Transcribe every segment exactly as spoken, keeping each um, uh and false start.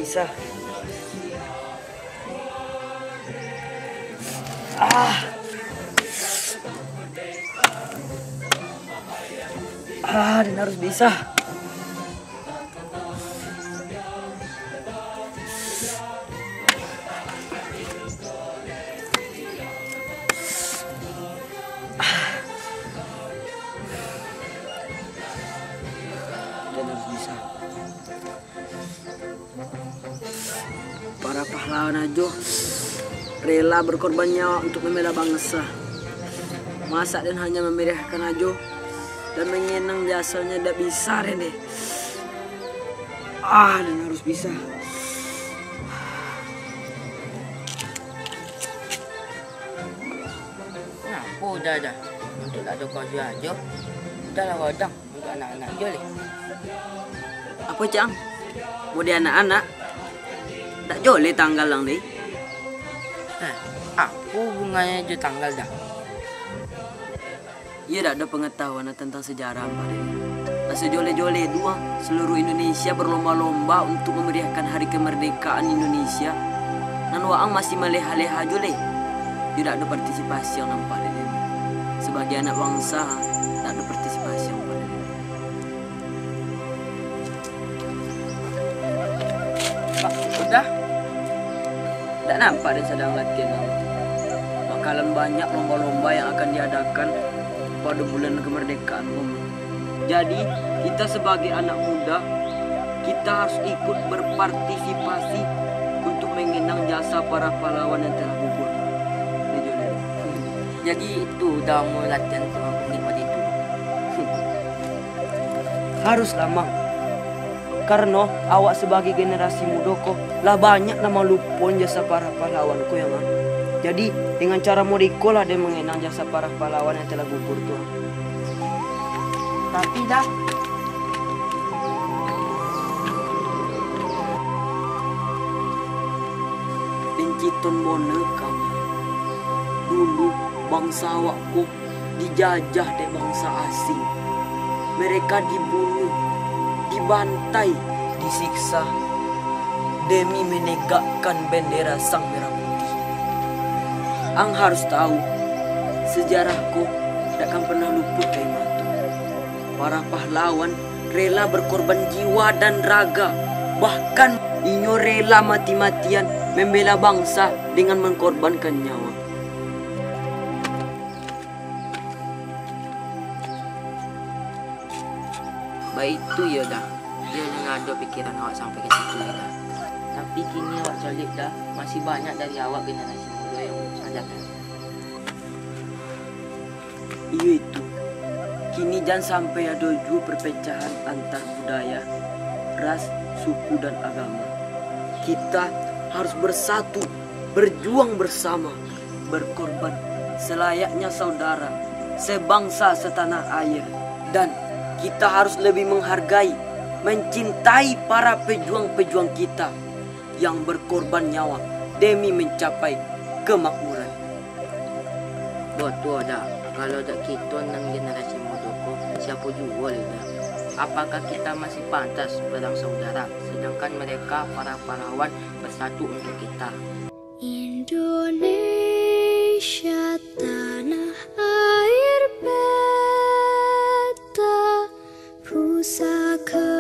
Bisa. Ah. Ah, den harus bisa. Den harus bisa. Para pahlawan ajo rela berkorban nyawa untuk membela bangsa. Masa den hanya memeriahkan ajo dan mengenang jasanya, dak bisa den deh. Ah, den harus bisa. Ngapo udah dah? Untuk dak ado kau juo ajo. Udah lah, wadang. Untuk anak-anak jo leh. Apo, Cang? Mau di anak-anak? Dak joleh tanggal ang deh. Hah, apo hubungannyo jo tanggal dah? Iyo dak ado pengetahuan tentang sejarah, Pak deh. Lah sejoleh-joleh tu, ah, seluruh Indonesia berlomba-lomba untuk memeriahkan hari kemerdekaan Indonesia. Nan waang masih maleha-leha jo leh. Iyo dak ado partisipasi yang nampak deh. Sebagai anak bangsa, dak ado partisipasi yang nampak deh. Pak, udah? Dak nampak den sadang latihan, Bang. Bakalan banyak lomba-lomba yang akan diadakan pado bulan kemerdekaan ko. Jadi, kita sebagai anak muda, kita harus ikut berpartisipasi untuk mengenang jasa para pahlawan yang telah gugur. Jadi, itu udah mau latihan untuk padi tu. Haruslah, Mang. Karano awak sabagai generasi mudo ko, lah banyak nan malupoan jasa para pahlawan ko, yo, Mang. Jadi, dengan cara model iko lah den mangenang jasa para pahlawan yang telah gugur tu. Tapi dah. Den citon boneh kami. Dulu, bangsa awak ko dijajah dek bangsa asing. Mereka dibunuh, dibantai, disiksa demi menegakkan bendera sang merah putih. Ang harus tahu, sejarah ko dak akan pernah luput dari mato. Para pahlawan rela berkorban jiwa dan raga, bahkan inyo rela mati-matian membela bangsa dengan mengorbankan nyawa. Baitu iyo dah, iyo nan ado pikiran awak sampai ka situ yo dah. Tapi kini awak caliak dah, masih banyak dari awak generasi mudo yang belum sadar dah. Iyo itu, kini jan sampai ado juo perpecahan antar budaya, ras, suku, dan agama. Kita harus bersatu, berjuang bersama, berkorban selayaknya saudara, sebangsa setanah air. Dan kita harus lebih menghargai, mencintai para pejuang-pejuang kita yang berkorban nyawa demi mencapai kemakmuran. Batua dah, kalau dak kito nan generasi mudo ko, siapo juo lai dah? Apakah kita masih pantas perang saudara, sedangkan mereka para pahlawan bersatu untuk kita? Indonesia tanah air beta, pusaka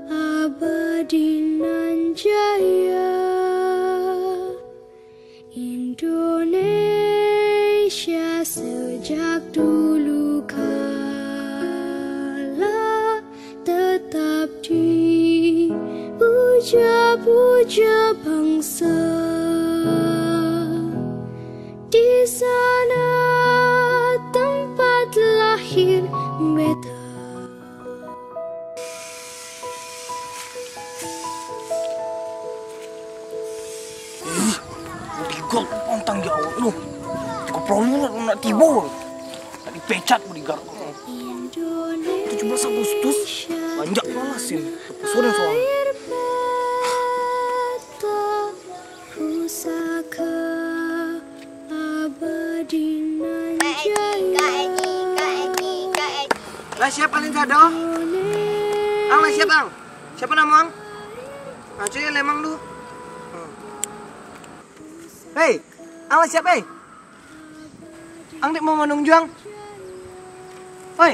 abadi nan jaya. Indonesia sejak dulu kala tetap dipuja-puja bangsa. Di sana tempat lahir beta. Ih, bodyguard pantang jawab tu. Tigo puluh minit nak tibo. Nak dipecat bodyguard. Tujuh belas Agustus, banyak palasin. Lepas orang seorang. Pusaka abadi nan jaya. Lah siap kalian sado? Ang lah siap, Ang? Siapa nama Ang? Acok yo lemang tu. Hmm. Hei, ang lah siap, hei? Ang dek mau manunjuang? Oi,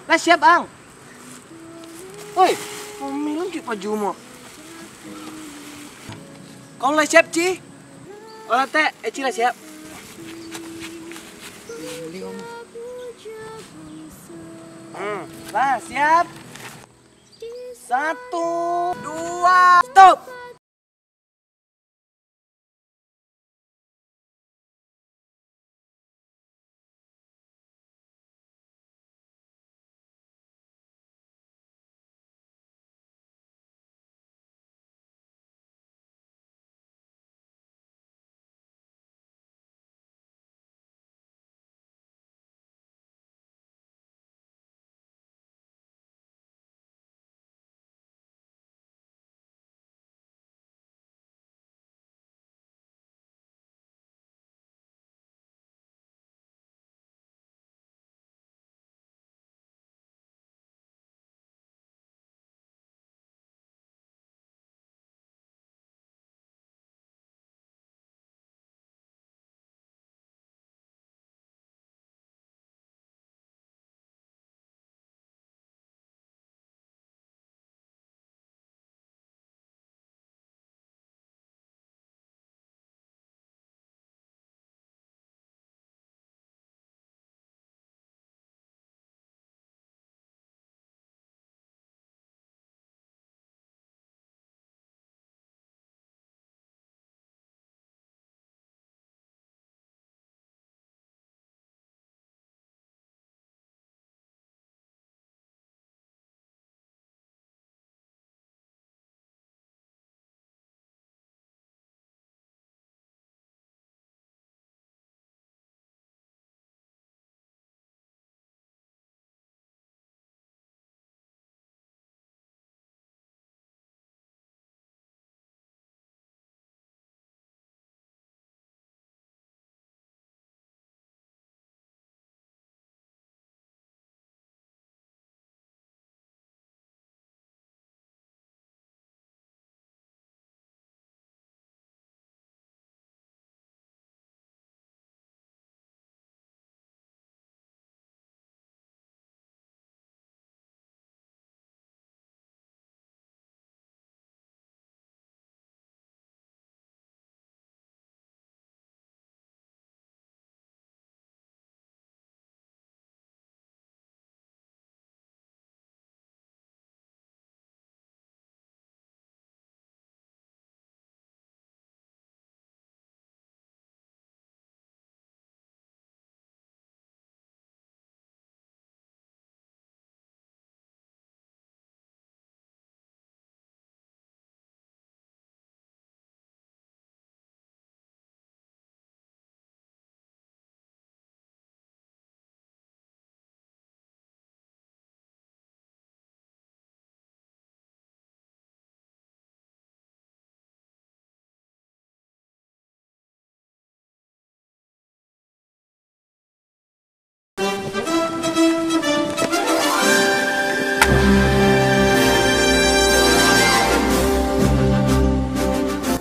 lah siap ang? Oi, pamilang cik paju mo. Kau lah siap, Ci? Olah, Tek, eh, Ci lah siap. Hmm, lah siap. Satu, dua, stop.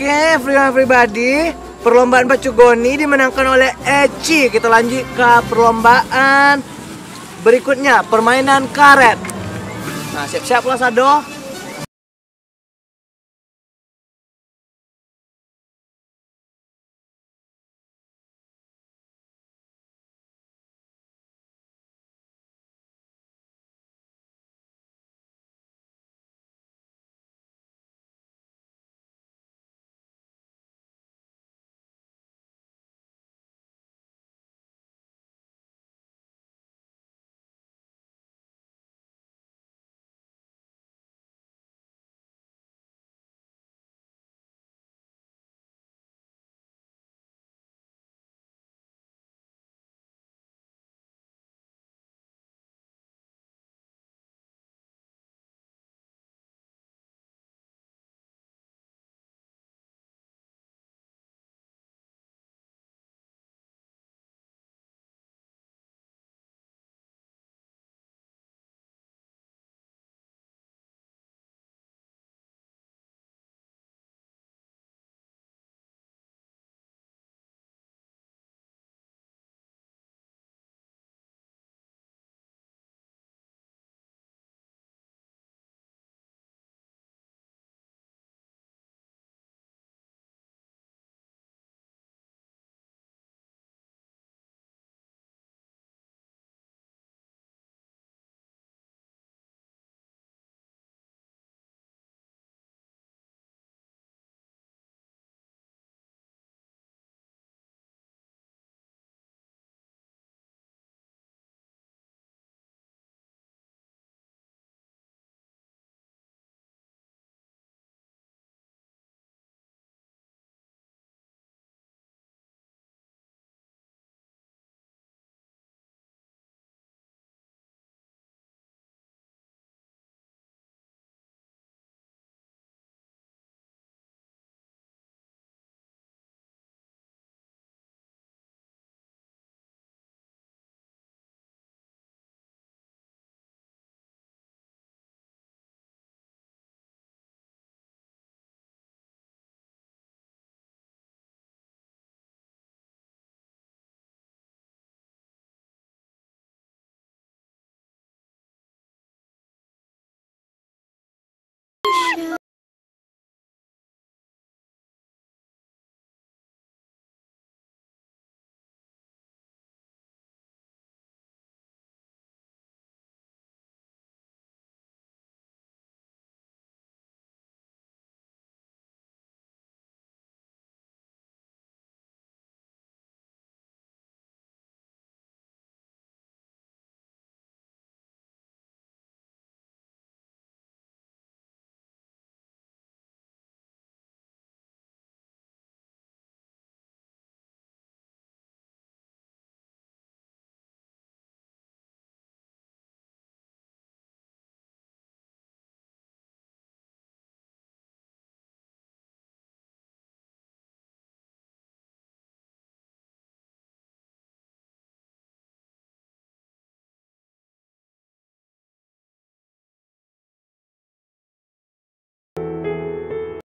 Oke, everyone, everybody, perlombaan pacu goni dimenangkan oleh Eci. Kita lanjut ke perlombaan berikutnya, permainan karet. Nah, siap-siaplah sado.